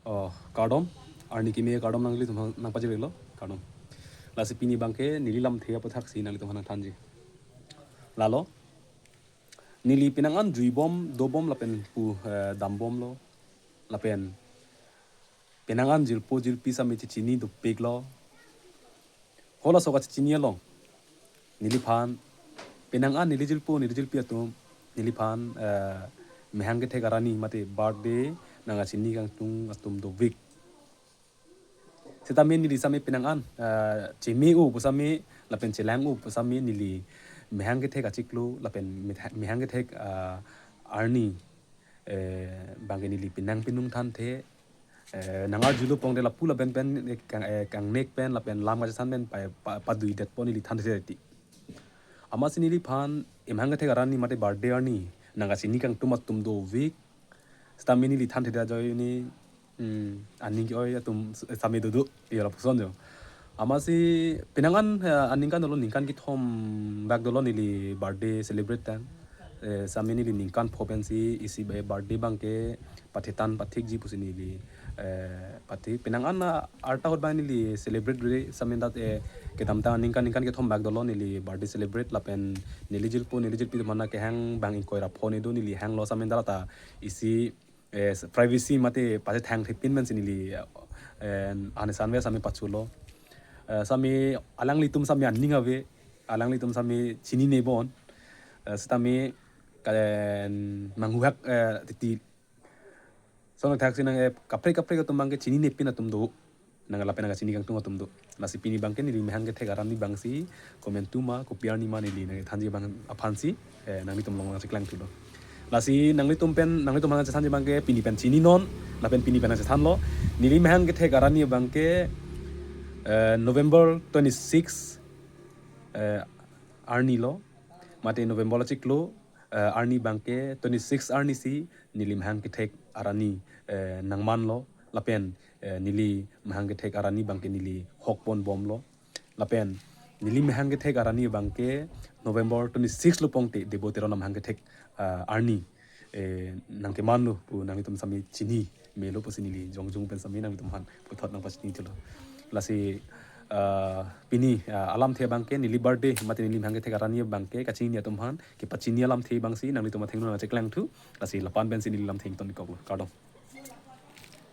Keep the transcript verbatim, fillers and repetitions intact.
Oh, kardom, arni kimi kardom nanglitum nangpajirlo, kardom. Lasi pini abangke neli lamthe aputhaksi nanglitum nangthanji. Lalo, neli penang an juibom, dobom lapen pu, eh, dambomlo, lapen penang an jirpo jirpi sami chechini dopiklo. Halaso kachechini along neliphan, penang an neli jirpo, neli jirpi atum, neliphan, eh, mehang kethek arni mate birthday nangkachini kangtung atum dovik. Sitame neli sami penang an, eh, cheme-o pu sami, lapen chelang-o pu sami neli mehang kethek achiklo, lapen metha-, mehang kethek, eh, arni, eh, abangke neli penang penung thanthe, eh, nang-arjulo pongde lapu lapen pen, eh, kang, eh, kangnek pen, lapen lam kachesan pen pa, pa, paduidetpo neli thanthe ti. Amatsi neliphan emehang kethek arni mate birthday arni nangkachini kangtung atum dovik. Sitame neli thanthe ajoine, hmm, aning ke-oi atum sami dodo, ya lapuson jo. Amatsi penang an, eh, aningkan dolo, ningkan kethom bak dolo neli birthday celebrate tang. Eh, sami neli ningkan pho pensi isi ba birthday abangke pathetan pathikji pusi neli, eh, pathik. Penang an arta ahut abang neli celebrate re sami dat, eh, kedamtang ningkan, ningkan kethom bak dolo neli birthday celebrate lapen neli jirpo, neli jirpi atum aphan kehang abang ingkoi ra pho ne do, neli hanglo sami dat ta isi, eh, privacy mate pachethang thepin pensi neli, eh, anesan ve sami pachulo. Eh, sami alanglitum sami aning ave, alanglitum sami chinine bon. Eh, sitame ka-, eh, manghuhak, eh, titi. Sonok thaksi nang, eh, kaprek kaprek atum abangke chinine pin atum do. Nang lapen nangkachini kangtung atum do. Lasi pini abangke neli mehang kethek arni abangsi komantu ma, kopi arni ma neli nangthanji abang aphansi, eh, nanglitum along nangcheklang thulo. Lasi nanglitum pen, nanglitum aphan nangchethanji abangke pini pen chininon, lapen pini pen nangchethanlo. Neli mehang kethek arni abangke, eh, November twenty-six, eh, arni lo, mate November achiklo, eh, arni abangke twenty-six arni si neli mehang kethek arni, eh, nangmanlo, lapen, eh, neli mehang kethek arni abangke neli hokpon bomlo, lapen neli mehang kethek arni abangke November twenty-six lo pongte Debo Teron amehang kethek, eh, arni, eh, nangkemanlo pu nanglitum sami chini melo pusi neli jongjung pen sami nanglitum aphan puthot nangpachini thulo. Lasi, ah, pini, ah, alamthe abangke neli birthday mate neli mehang kethek arni abangke kachini atum aphan kepachini alamthe abangsi nanglitum athengno nangcheklang thu. Lasi lapu-an pensi neli lamthe ingtonkoklo. Kardom.